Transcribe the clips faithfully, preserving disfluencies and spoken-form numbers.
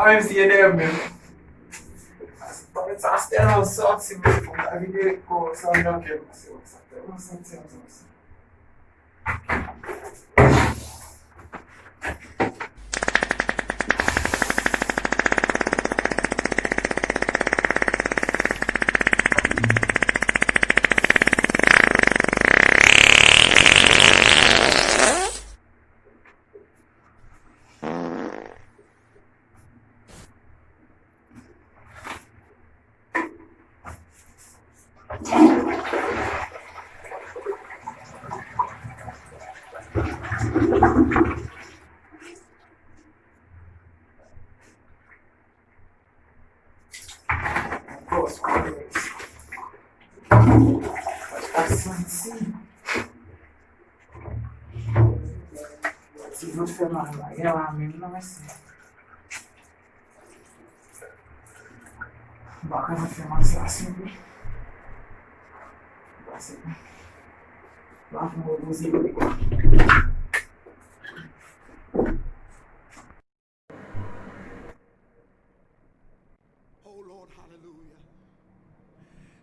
A, menm si e dèyè m menm. Tanpèt sa, se tèlman sòti, men fò m ta vide kò sa nan kè m, se sa tèlman sòti ansanm. Ti vant fè mal la, yè la menm non, mèsi. M pa ka fè mal sa, senpman. Ba fè m repoze vre. Oh Lord, hallelujah.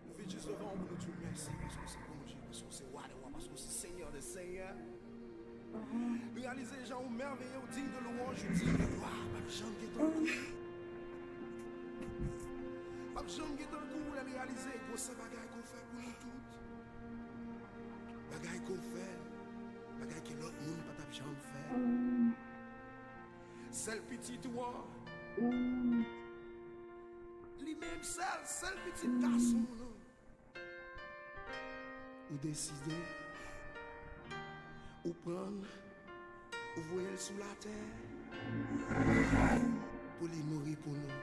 Nou vin jis devan w pou nou di w mèsi, paske w se Bondye, paske w se Wa dè wa, paske w se Senyè dè senyè. Nou reyalize jan ou mèveye, ou diy de lwanj, ou diy de glwa. P ap janm gen tankou w. P ap janm gen tankou w, lè n reyalize gwosè bagay ke w fè pou nou tout. Bagay ke w fè, bagay ke lòt moun pa t ap janm fè. Sèl pitit ou an. Li menm sèl, sèl pitit gason w nan. Ou deside, ou pran l, ou voye l sou latè pou li mouri pou nou,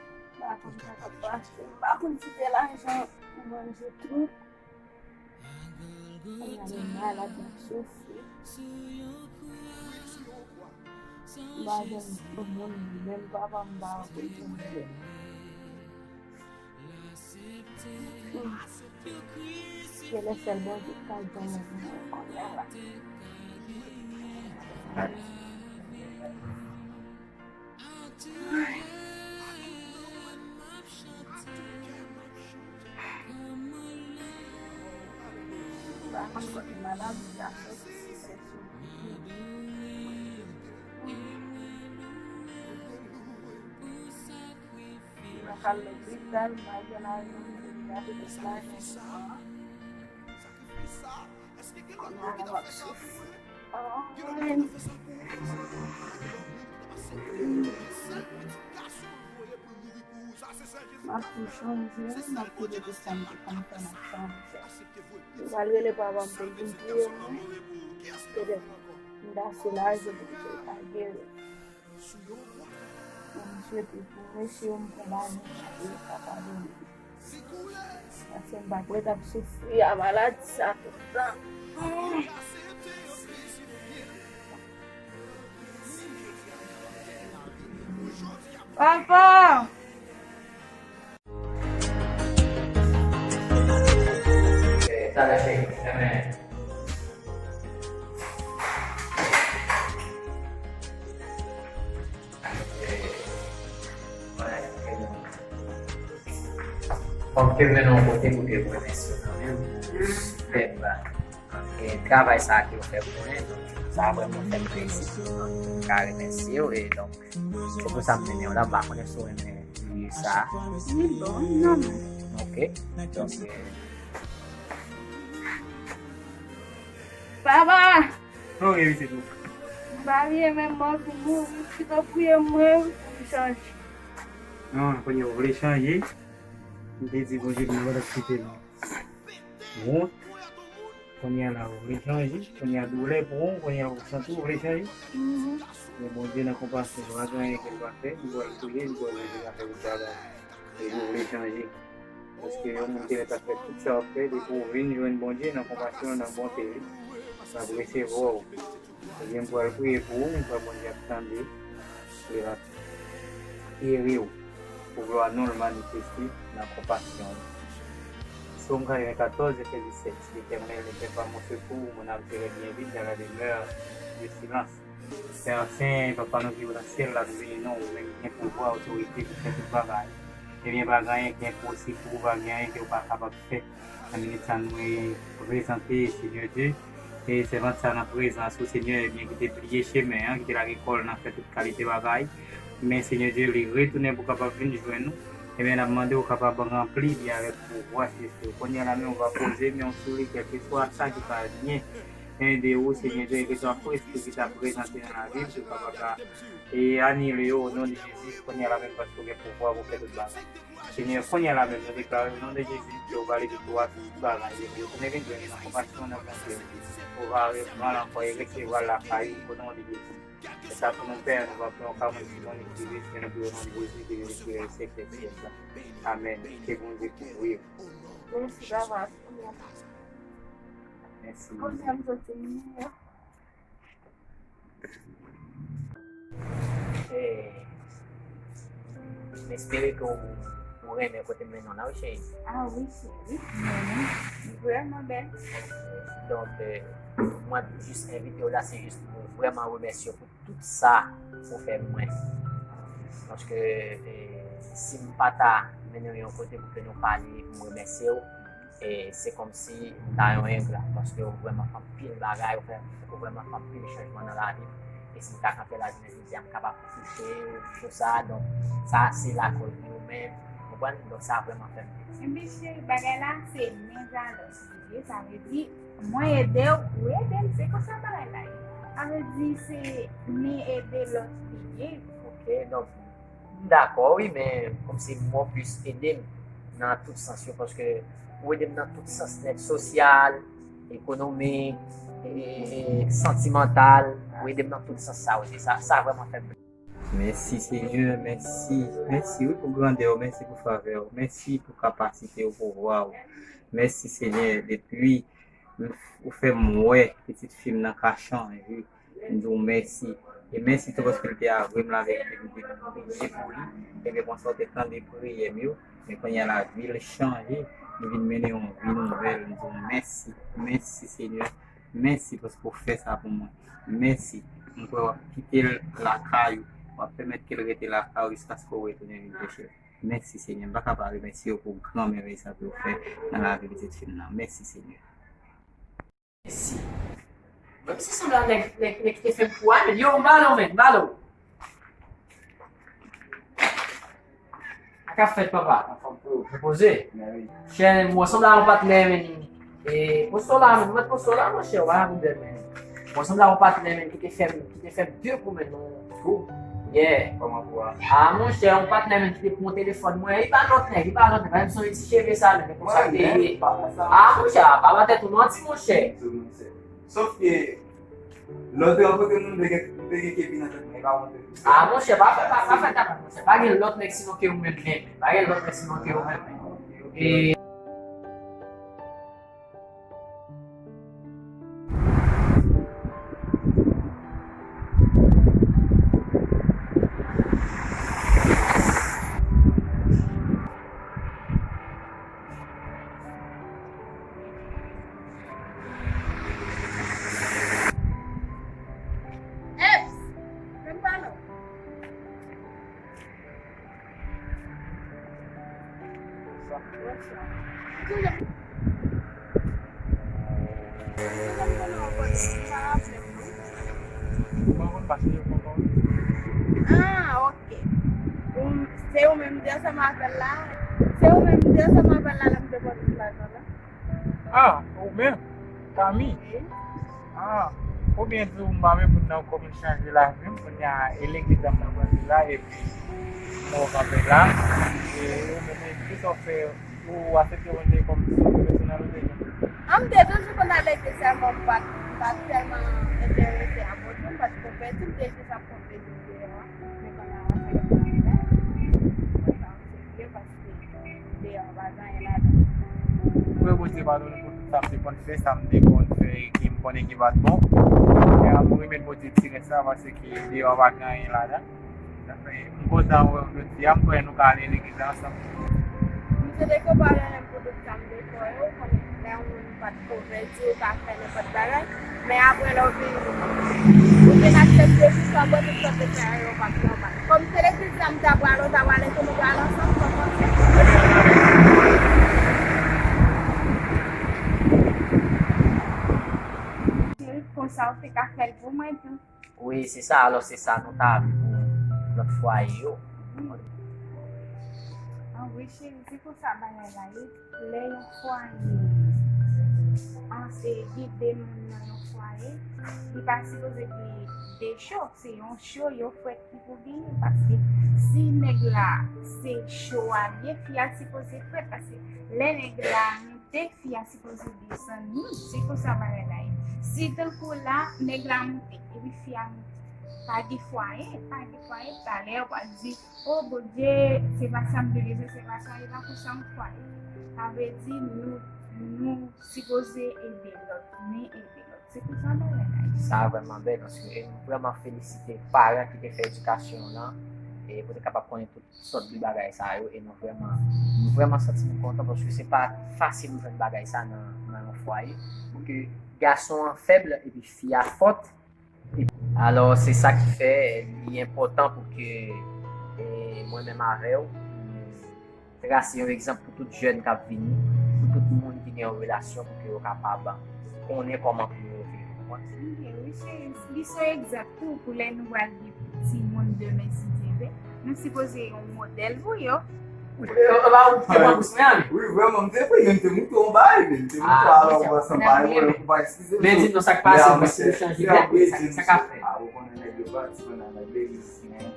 pou n ka pale jodi a. M pa konn si te lajan ou manje tou. Kounya li malad, l ap soufri. M pa jwenn moun, menm papa m pa antre pou m wè. Se lè sèl Bondye k ka jwenn moun kounya la. M pa konn kote maladi a soti, si se sou m al lopital, m al gen lajan, m al gen lajan. Kounya la m ap soufri. M ap tou chanje, m ap tou de sa m te konn fè, m ap chanje. Yo pral rele papa m pou l vin touye mwen. Petèt m ta soulaje pou l te ka geri. Mwen swete pou mesye yo m pran lajan yo pa padone. Paske m pa prèt ap soufri a maladi sa tout tan. Papa! Eh, talè cheri, enben. Fòk ke mennen yon kote pou ke mwen remèsye w kanmenm pou fèt la. E travay sa a ke w fè pou mwen, donk, sa vrèman fè m plezi. Donk, m ka remèsye w, e donk, se pou sa m mennen w la, m pa konnen si w renmen lwi sa. Li bon, non, non. Ok. Donk, e, Papa! Sa w gen pitit ou? M pa byen, men m anvi mouri. Pito priye mwen pou m chanje. Non, kounye a w vle chanje? M te di Bondye pou mwen pa t ap kite non. Wont. Kounye a la, w vle chanje? Kounye a doulè pran w, kounye a w santi w vle chanje? Mhm. Men Bondye nan konpasyon l, pa gen anyen ke l pa fè, li pral touye, li pral mete zafè pou travay. Epi w vle chanje. Paske yon moun ki rete ap fè tout sa w ap fè, depi w vin jwenn Bondye nan konpasyon l, nan bonte li, l ap resevwa w. Ebyen, m pral priye pou ou, m kwè Bondye ap tande, e l ap geri w, pou glwa non l manifeste nan konpasyon l. Sòm katrevenkatòz, vèsè disèt. L'Éternel n'était pas mon secours, mon âme serait bien vite dans la demeure du silence. Pè Sen, Papa nou ki ou nan syèl la, nou beni non, ou menm ki gen pouvwa, otorite pou fè tout bagay. Ebyen, pa gen anyen ki enposib pou ou, pa gen anyen ke ou pa kapab fè. Nan minit sa, nou prezante, Senyè Dye, e sèvant sa nan prezans ou, Senyè, ebyen, ki te bliye chemen an, ki te lage kò l nan fè tout kalite bagay. Men, Senyè Dye, li retounen pou kapab vin jwenn ou. Ebyen, n ap mande ou kapab ranpli li avèk pouvwa, Senyè Dye. Kounye a la menm, ou va poze men w sou li, kèlkeswa sa ki pa byen, ede ou, Senyè Dye, ke sa fwis ki ta prezante nan lavi m, ke w kapab la, e anile yo o non de Jezi, kounye a la menm, paske w gen pouvwa pou fè tout bagay. Senyè, kounye a la menm, nou deklare o non de Jezi, ke w va leve tout bagay, e ke w tounen vin jwenn nan konpasyon nan bonte w. Ou va repran l ankò e resevwa l lakay ou, o non de Jezi. E sa pou nou, Pè, nou va pran yon kamwen sou non de Jezi, ke nou priye o non de Jezi, ke nou priye Senyè Dye. Amèn. Ke Bondye kouvri w. Mèsi, papa. Mèsi. Kontan m soti miyò. Eh, m espere ke w, w renmen kote m mennen w la, wi, cheri. Ah wi, cheri. M renmen. Li vrèman bèl. Donk, eh, mwen jis envite w la, se jis pou vrèman remèsye w pou tout sa ou fè mwen. Paske, eh, si m pa ta mennen w yon kote pou ke nou pale, pou m remèsye w, e se kòmsi m ta yon engra, paske ou vrèman fè anpil bagay, ou fè, ou vrèman fè anpil chanjman nan lavi m. E si m ta kanpe la jounen jodi a, m kapab touche w, tou sa. Donk, sa se lakòz li ou menm, ou konprann? Donk, sa vrèman fè m plezi. Ebyen, cheri, bagay la, se menm jalòz li ye, sa vle di, mwen ede w, ou ede m, se konsa bagay la ye. Sa vle di, se men ede lòt li ye. Ok, donk, m dakò, wi, men kòmsi m wè w plis ede m nan tout sans yo, paske ou ede m nan tout sans nèt, sosyal, ekonomik, e, e, e, santimantal, ou ede m nan tout sans sa yo. Se sa, sa vrèman fè m plezi. Mèsi, Senyè, mèsi, mèsi, wi, pou grandè w, mèsi pou favè w, mèsi pou kapasite w, pouvwa w. Mèsi, Senyè, depi ou fè m wè pitit fi m nan ka chanje. M di w mèsi. E mèsi tou paske l te avwe m laverite, m te priye pou li. Ebyen, konsa w te tande priyè m yo. Men kounye a lavi l chanje. M vin mennen yon vi nouvèl. M di w mèsi. Mèsi, Senyè. Mèsi paske w fè sa pou mwen. Mèsi. M kwè w ap kite l lakay ou. W ap pèmèt ke l rete lakay ou jiskaske w retounen vin chèche l. Mèsi, Senyè. M pa ka pa remèsye w pou gran mèvèy sa ke w fè nan lavi pitit fi m nan. Mèsi, Senyè. Mèsi. Mwen, misye sanble a nèg, nèg, nèg ki te fè m kou a, men. Yo, m ba l ou, men, m ba l ou. Sa k ap fèt, papa? Anfòm, freo. Repoze? Men wi. Chè, mwen sanble a yon patnè, men. E, poste w la, men. Mwen poste w la, monchè, w pa gen pwoblèm, men. Mwen sanble a yon patnè, men, ki te fè m, ki te fè m de kou, men, non. Kou? Yeah. Kòman kou a? Ah, monchè, yon patnè menm ki te pran telefòn mwen. Li pa lòt nèg, li pa lòt nèg. Menm son ti cheve sa menm, men konsa te ye. Ah, monchè, pa ba tèt ou manti, monchè. Sof ke lòt rankontre moun, m te gen, m te gen kepi nan tèt mwen, e pa montre. Ah, monchè, pa fè, pa, pa fè tap, monchè. Pa gen lòt nèg sinon ke ou menm menm. Pa gen lòt nèg sinon ke ou menm menm. E Eps! Fè m pale w. Ah, ok. Ou, se ou menm m te ansanm avè l la. Se ou menm m te ansanm avè l la, lè m te pran tout lajan la. Ah, ou menm? Kami? Wi. Ah, oubyen di w m pa menm moun nan, kòm m chanje lavi m, kounye a e legliz la m nan Brezil la, epi m wè w kanpe la, e ou menm, e kisa w fè, ou aksepte mwen te kòm sè pèsonèl ou deja? Ah, m te toujou konn al legliz, sèlman m pa t, m pa t tèlman enterese a Bondye, m pa t konvèti, m te jis ap konn legliz deyò a, men kounye a, sa k ap rive, mwen pa anyen, paske deyò a pa gen anyen ladan. Mwen Bondye padone pou tout sa m te konn fè, sa m te konn fè e ke m konnen ki pa t bon. Kounye a, mwen remèt Bondye ti rès la, paske deyò a pa gen anyen ladan. M kontan wè w jodi a, m kwè nou ka ale legliz la ansanm. M swete ke w padone m pou tout sa m te fè w yo, konnen lè yon moun Pa t konvèti, ou ka fè nenpòt bagay. Men apre lè w vini, ou vin aksepte Kris la, bon, tout lòt bagay yo p ap nòmal. Kòm se legliz la m ta pral, ou ta pral enke nou pral ansanm, kòman? Cheri, konsa ou te ka fè l pou mwen tou. Wi, se sa. Alò, se sa nou ta vle pou lòt fwaye yo. An wi, cheri, se konsa bagay la ye. Lè yon fwaye ase gen de moun nan yon fwaye, li pa sipoze gen de cho. Se yon cho, yon frèt ki pou genyen. Paske si nèg la se cho a l ye, fi a sipoze frèt. Paske lè nèg la monte, fi a sipoze desann. Wi, se konsa bagay la ye. Si tankou la, nèg la monte, epi fi a monte. Pa gen fwaye, pa gen fwaye. Talè, w pral di, "O Bondye, se pa sa m te bezwen, se pa sa, e pa konsa m fwaye." Sa vle di, nou, nou sipoze ede lòt, men ede lòt. Se konsa bagay la ye. Sa vrèman bèl, paske nou vrèman felisite paran ki te fè edikasyon an, e pou te kapab konnen tout sòt de bagay sa yo, e nou vrèman, nou vrèman santi nou kontan, paske se pa fasil pou jwenn bagay sa nan, nan yon fwaye, pou ke gason an fèb, epi fi a fòt. Epi, alò, se sa ki fè li enpòtan pou ke, e, mwen menm avè w, nou trase yon egzanp pou tout jèn k ap vini, pou tout moun ki gen yon relasyon, pou ke yo kapab konnen kòman pou yo viv, ou konprann? Ok, wi, cheri. Li se yon egzanp tou, pou lè nou pral gen timoun demen, si Dye vle. Nou sipoze yon modèl pou yo. Wi, vrèman, m te fè yon, m te moute yon bagay, men m te moute alò, ou pa sanble, ou pa eskize m. Men di m non, sa k pase, mwen si nou chanje tèt, sa, sa k ap fèt? Ah, ou konnen nèg yo pati, konnen nèg legliz, men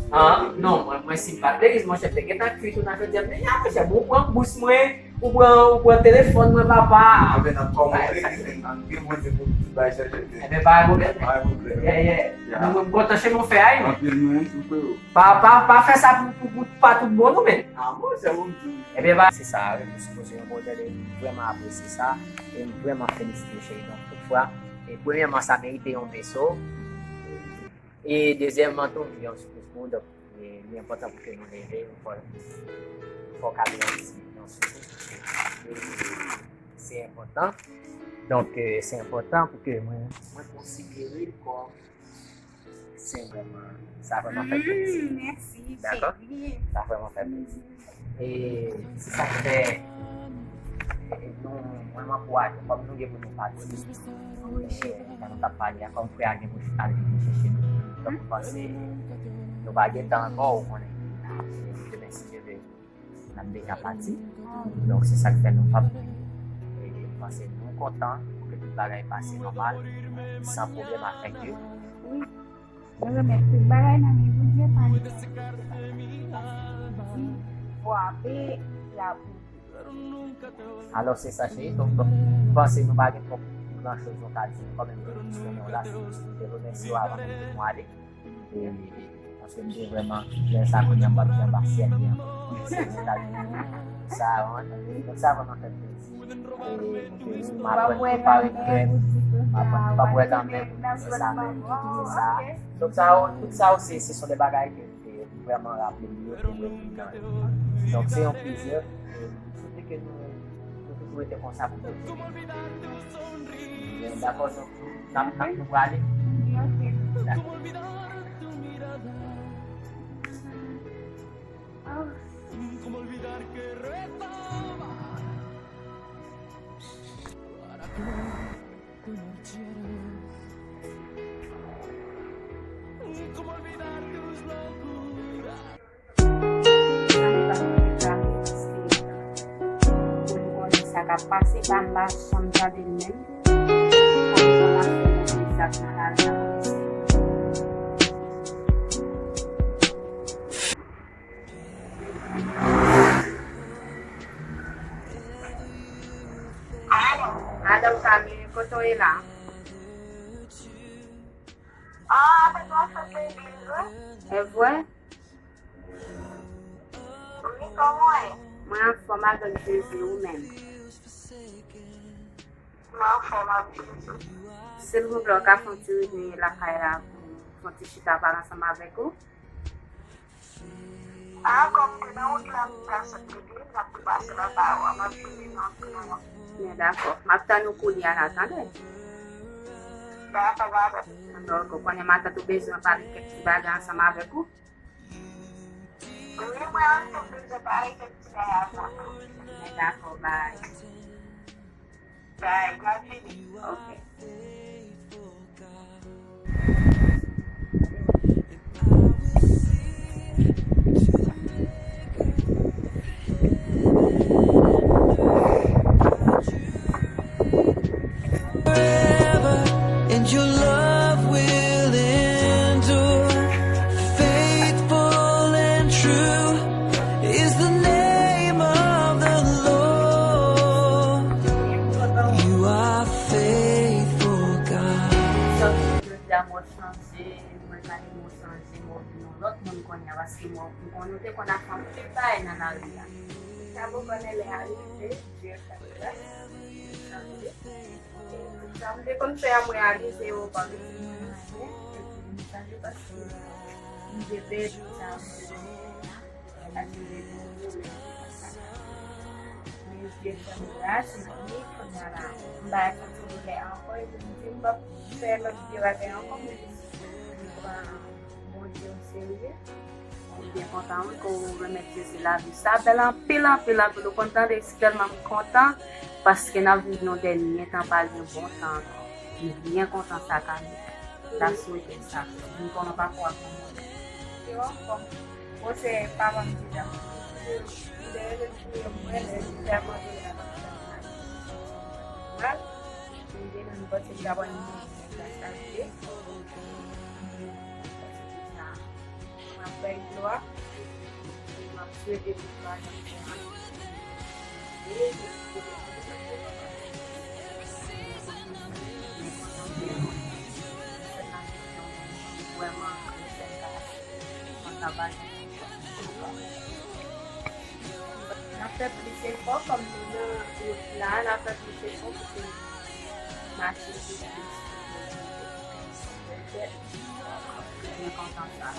Ah, non, mwen, mwen si m pa t legliz, monchè, m te gentan kwi tou nan jodi a. M di, "Ya, monchè, bon, ou pran bous mwen, ou pran, ou pran telefòn mwen, papa." Enben, nan kòman legliz, nan gen Bondye pou tout bagay chanje. Enben, pa gen pwoblèm. Pa gen pwoblèm. Yeah, yeah. Non, mwen, m kontan chemen w fè a, wi. Anpil mwen tou, freo. Pa, pa, pa fè sa pou, pou, pou, pa tout bon, non, men. Ah, monchè, bon, m di. Enben, pa, se sa, wi, nou sipoze yon modèl, e m vrèman apresye sa, e m vrèman felisite w, cheri, donk, tout fwa. E premyèman, sa merite yon beso. E dezyèmman tou, m gen yon sipriz pou ou, donk, e, li enpòtan pou ke nou leve, fò, fò w ka grandi yon sipriz. E se enpòtan. Donk, e, se enpòtan pou ke mwen, mwen konsidere l kòm se vrèman, sa vrèman fè m plezi. Mm, mèsi, dakò? Cheri. Sa vrèman fè m plezi. E se sa k fè, e, nou, mwen, m ankouraje, kòm nou gen pou nou pati, e, jan nou t ap pale a, kòm frè a gen pou al vin chèche nou, donk, m panse nou pa gen tan ankò, ou konnen, e, demen, si Dye vle, n ap deja pati. Donk, se sa k fè nou p ap, e, m panse nou kontan pou ke tout bagay pase nòmal, san pwoblèm, afin ke Wi. Nou remèt tout bagay nan men Bondye, pa gen anyen ki pa di, frape, l ap ouvri. Alò, se sa, cheri. Donk, bon, m panse nou pa gen twòp gran choz nou ka di, kanmenm, nou jis konnen w la, se jis pou te remèsye w avan menm ke nou ale. E, paske m te vrèman, lè sa kounye a, m p ap janm pa sèvi ankò. Sa, wi. Donk, sa vrèman fè m plezi. E, m aprann prepare krèm, m aprann pa bwè kanmenm, se sa menm, se sa. Donk sa yo, tout sa yo, se, se sont des bagay ke, ke m vrèman raple m yo, ke m retenir nan. Donk se yon plezi, e m swete ke nou, nou toujou rete konsa pou nou. Dakò, donk, n ap, n ap, nou prale. Dakò. Sa m pa t konn sa k ap pase, pa m pa janm tande l menm. Kòm jan m ap fè konn egzak nan lari a. Alo, Camille, kote w ye la? Ah, apre nou ap fè legliz, wi. E vre? Wi, kòman w ye? Mwen anfòm avèk Jezi, ou menm? Mwen anfòm avèk Jezi. Silvouplè, w ka fè yon ti retounen lakay la pou fè yon ti chita pale ansanm avèk ou? Ah, kòm m te nan wout la, m te al sot legliz, Sa pou pase nan ba ou a, m ap vini nan kay la. Men dakò. M ap tann ou kounye a la, tande? Dakò, pa gen pwoblèm. Donk, ou konnen matant ou bezwen pale kèk ti bagay ansanm avèk ou? Wi, mwen ansanm bezwen pale kèk ti bagay avèk ou. Men dakò, bay. Bay, m ap vini. Ok. Forever, and your love will endure. Faithful and true is the name of the Lord. You are faithful, God. Jodi a, mwen chanje, mwen pa gen mwen chanje, mwen vin yon lòt moun kounye a, paske mwen, mwen konnen ou te konn ap fè anpil bagay nan lari a. Sa pou konnen lè a rive, Dye fè gras, mwen chanje. E tout sa m te konn fè a, mwen reyalize yo pa bezwen mwen anyen, epi m chanje paske m te pèdi sa mwen te konn fè a. Paske m te gen yon pwoblèm. Men Dye fè m gras, epi kounye a la, m pa santi doulè ankò, epi m di m p ap fè lòt vye bagay ankò, mwen jis m pran Bondye o serye. M byen kontan, wi, ke w remèt Jezi lavi. Sa bèl anpil, anpil, anpil. Ou konn tande, se tèlman m kontan, paske n ap viv nan dènye tan, pa gen bon tan ankò. M byen kontan sa, Kami. Ta swete sa. Vin konnen papa w ap mouri. Yo anfòm. Bon, se papa m ki ta mouri. Dèyè, lè l touye mwen, lè li tèlman touye nan mal. M te nan yon pati m ta pran yon gras a Dye. M ap bay glwa. M ap swete viktwa nan fè an. Vrèman, mwen travay. N ap fè plis efò, kòm nou nan wout la, n ap fè plis efò pou ke mache pi plis. Mwen kontan sa.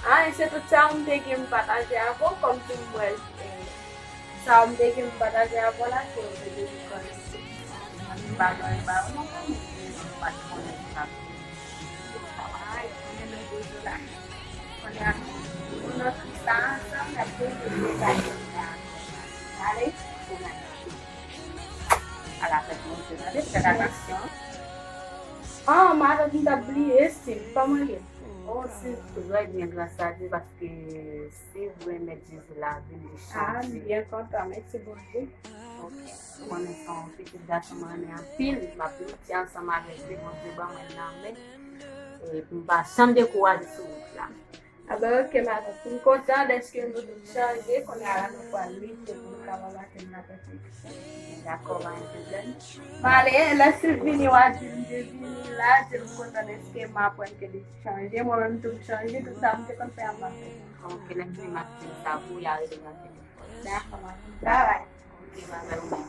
A, e se tout sa m te gen m pataje avè w, kòm tou m wè, e, sa m te gen m pataje avè w la, se w te dekouvri. M pa gen anyen ba ou non, kòm ou pa t konnen sa. Ay, mwen renmen Jojo la. Kounye a, nou nan kris la ansanm, n ap toujou vle bay kòb la. Ale, pou mwen. Ala fèt Bondye, tande, fèt atansyon. Ah, matant, m t ap bliye, Steve, kòman w ye? Oh, se trè byen, gras a Dye, paske se vre, mèt Jezi lavi m, li chanje. Ah, m byen kontan, mèsi Bondye. Ok. Ou konnen se yon pitit gason mwen renmen anpil. M ap lite ansanm avèk li, Bondye ban mwen l nan men. E pou m pa janm dekouraje sou wout la. A ben, ok, matant. M kontan dèske nou tout chanje. Kounye a la, nou pral lite pou nou kapab atèn la pèfèksyon. Dakò, pa gen pwoblèm. M ale, lè Steve vini, w a di l m te vini la, di l m kontan dèske m aprann ke li chanje. Mwen menm tou, m chanje. Tout sa m te konn fè a, m pa fè. Ok, lè m vini, m ap di l sa pou y a rele nan telefòn. Dakò, matant. Bye bye. Ok, bye bye, ou menm.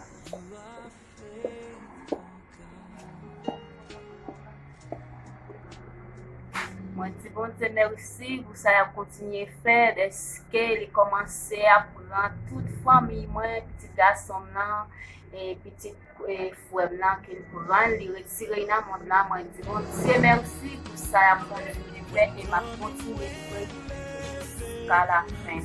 Mwen di Bondye mèsi pou sa y ap kontinye fè, dèske li kòmanse ap pran tout fanmi mwen, pitit gason m nan, e pitit, e, frè m nan, ke l pran l, li retire l nan mond lan. Mwen di Bondye mèsi pou sa y ap kontinye fè, e m ap kontinye fè jiska la fen.